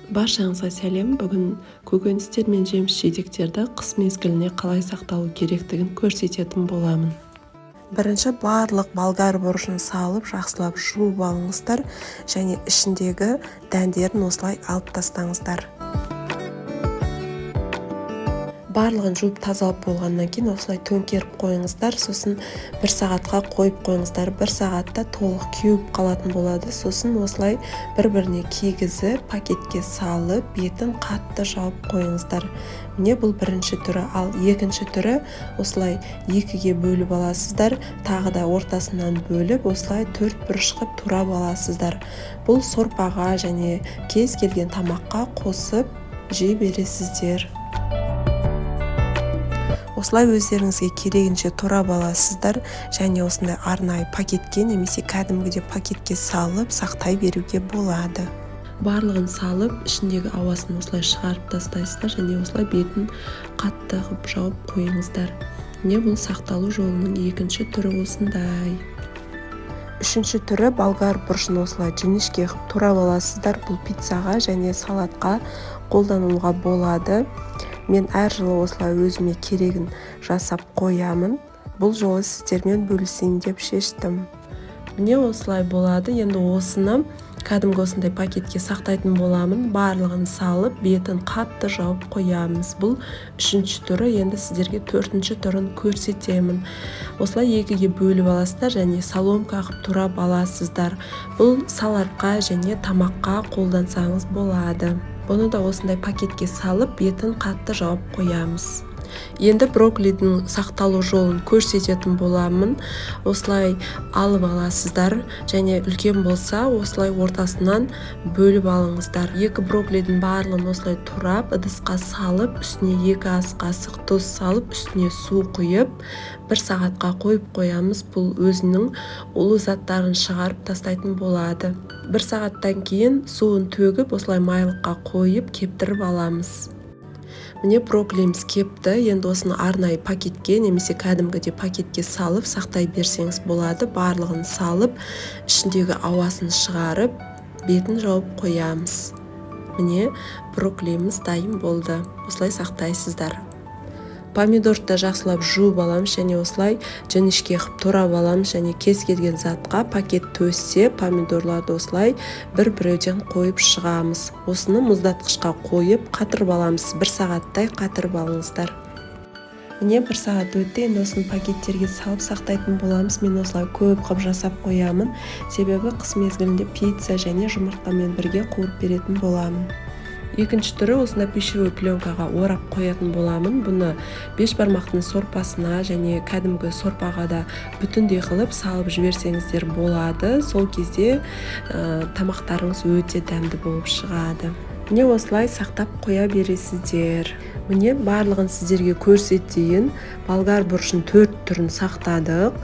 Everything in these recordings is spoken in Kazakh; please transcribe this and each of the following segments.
Баршаңызға сәлем! Бүгін көкөністер мен жеміс-жидектерді қыс мезгіліне қалай сақталу керектігін көрсететін боламын. Бірінші барлық болгар бұрышын салып, жақсылап жуып алыңыздар және ішіндегі дәндерін осылай алып тастаңыздар. Барлығын жуып тазалап болғаннан кейін осылай төңкеріп қойыңыздар, сосын бір сағатқа қойып қойыңыздар. Бір сағатта толық кеуіп қалатын болады. Сосын осылай бір-біріне кигізіп, пакетке салып, бетін қатты жауып қойыңыздар. Міне, бұл бірінші түрі. Ал екінші түрі: осылай екіге бөліп аласыздар, тағы да ортасынан бөліп, осылай төрт бұрыш қылып турап аласыздар. Бұл сорпаға және кез келген тамаққа қосып жей бересіздер. Осылай өздеріңізге керегінше турап аласыздар және осындай арнайы пакетке немесе кәдімгідей пакетке салып сақтай беруге болады. Барлығын салып, ішіндегі ауасын осылай шығарып тастайсыздар және осылай бетін қатты қылып жауып қойыңыздар. Міне, бұл сақталу жолының екінші түрі осындай. Үшінші түрі: болгар бұрышын осылай жіңішке қылып турап аласыздар. Бұл пиццаға және салатқа қолдануға болады. Мен әр жылы осылай өзіме керегін жасап қоямын. Бұл жолы сіздермен бөлісейін деп шештім. Міне, осылай болады. Енді осыны кәдімгі осындай пакетке сақтайтын боламын. Барлығын салып, бетін қатты жауып қоямыз. Бұл үшінші түрі. Енді сіздерге төртінші түрін көрсетемін. Осылай екіге бөліп аласыздар және соломка қылып турап аласыздар. Бұл салатқа және тамаққа қолдансаңыз болады. Бұны да осындай пакетке салып, бетін қатты жауып қоямыз. Енді брокколидің сақталу жолын көрсететін боламын. Осылай алып аласыздар және үлкен болса, осылай ортасынан бөліп алыңыздар. Екі брокколидің барлығын осылай турап, ыдысқа салып, үстіне 2 ас қасық тұз салып, үстіне су құйып, бір сағатқа қойып қоямыз. Бұл өзінің улы заттарын шығарып тастайтын болады. Бір сағаттан кейін суын төгіп, осылай майлыққа қойып, кептіріп аламыз. Міне, брокколиміз кепті. Енді осыны арнайы пакетке немесе кәдімгідей пакетке салып сақтай берсеңіз болады. Барлығын салып, ішіндегі ауасын шығарып, бетін жауып қоямыз. Міне, брокколиміз дайын болды. Осылай сақтайсыздар. Помидорды да жақсылап жуып аламыз және осылай жіңішке қылып турап аламыз және кез келген затқа пакет төсеп, помидорларды осылай бір біреуден қойып шығамыз. Осыны мұздатқышқа қойып, қатырып аламыз. Бір сағаттай қатырып алыңыздар. Міне, бір сағат өтті. Енді осыны пакеттерге салып сақтайтын боламыз. Мен осылай көп қылып жасап қоямын, себебі қыс мезгілінде пицца және жұмыртқамен бірге қуырып беретін боламын. Екінші түрі: осындай пищевой пленкаға орап қоятын боламын. Бұны бешбармақтың сорпасына және кәдімгі сорпаға да бүтіндей қылып салып жіберсеңіздер болады. Сол кезде тамақтарыңыз өте дәмді болып шығады. Міне, осылай сақтап қоя бересіздер. Міне, барлығын сіздерге көрсетейін. Болгар бұрышын төрт түрін сақтадық.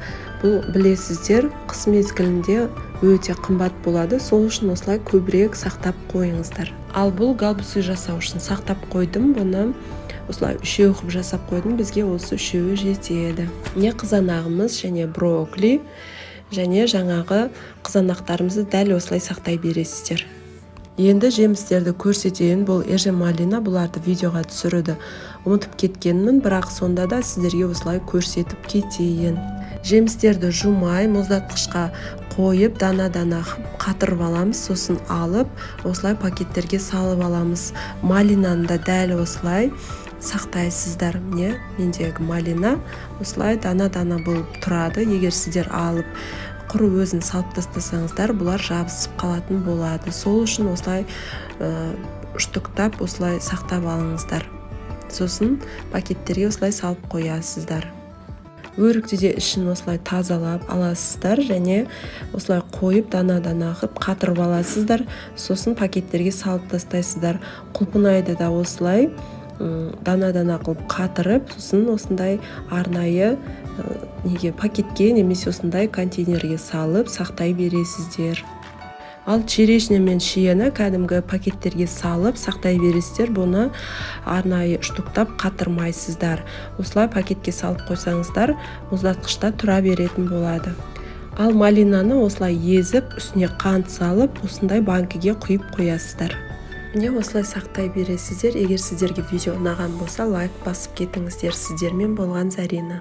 Бұл, білесіздер, қыс мезгілінде өте қымбат болады. Сол үшін осылай көбірек сақтап қойыңыздар. Ал бұл голубцы жасау үшін сақтап қойдым. Бұны осылай үшеу қылып жасап қойдым. Бізге осы үшеуі жетеді. Міне, қызанағымыз және брокколи және жаңағы қызанақтарымызды дәл осылай сақтай бересіздер. Енді жемістерді көрсетейін. Бұл малина. Бұларды видеоға түсіруді ұмытып кеткенмін, бірақ сонда да сіздерге осылай көрсетіп кетейін. Жемістерді жумай, мұздатқышқа қойып, дана дана қатырып аламыз. Сосын алып, осылай пакеттерге салып аламыз. Малинаны да дәл осылай сақтайсыздар. Міне, мендегі малина осылай дана дана болып тұрады. Егер сіздер алып, құры өзін салып тастасаңыздар, бұлар жабысып қалатын болады. Сол үшін осылай штуктап, осылай сақтап алыңыздар. Сосын пакеттерге осылай салып қоясыздар. Өрікті де ішін осылай тазалап аласыздар және осылай қойып, дана дана қылып қатырып аласыздар. Сосын пакеттерге салып тастайсыздар. Құлпынайды да осылай дана дана қылып қатырып, сосын осындай арнайы неге, пакетке немесе осындай контейнерге салып сақтай бересіздер. Ал черешня мен шиені кәдімгі пакеттерге салып сақтай бересіздер. Бұны арнайы штуктап қатырмайсыздар. Осылай пакетке салып қойсаңыздар, мұздатқышта тұра беретін болады. Ал малинаны осылай езіп, үстіне қант салып, осындай банкіге құйып қоясыздар. Міне, осылай сақтай бересіздер. Егер сіздерге видео ұнаған болса, лайк басып кетіңіздер. Сіздермен болған Зарина.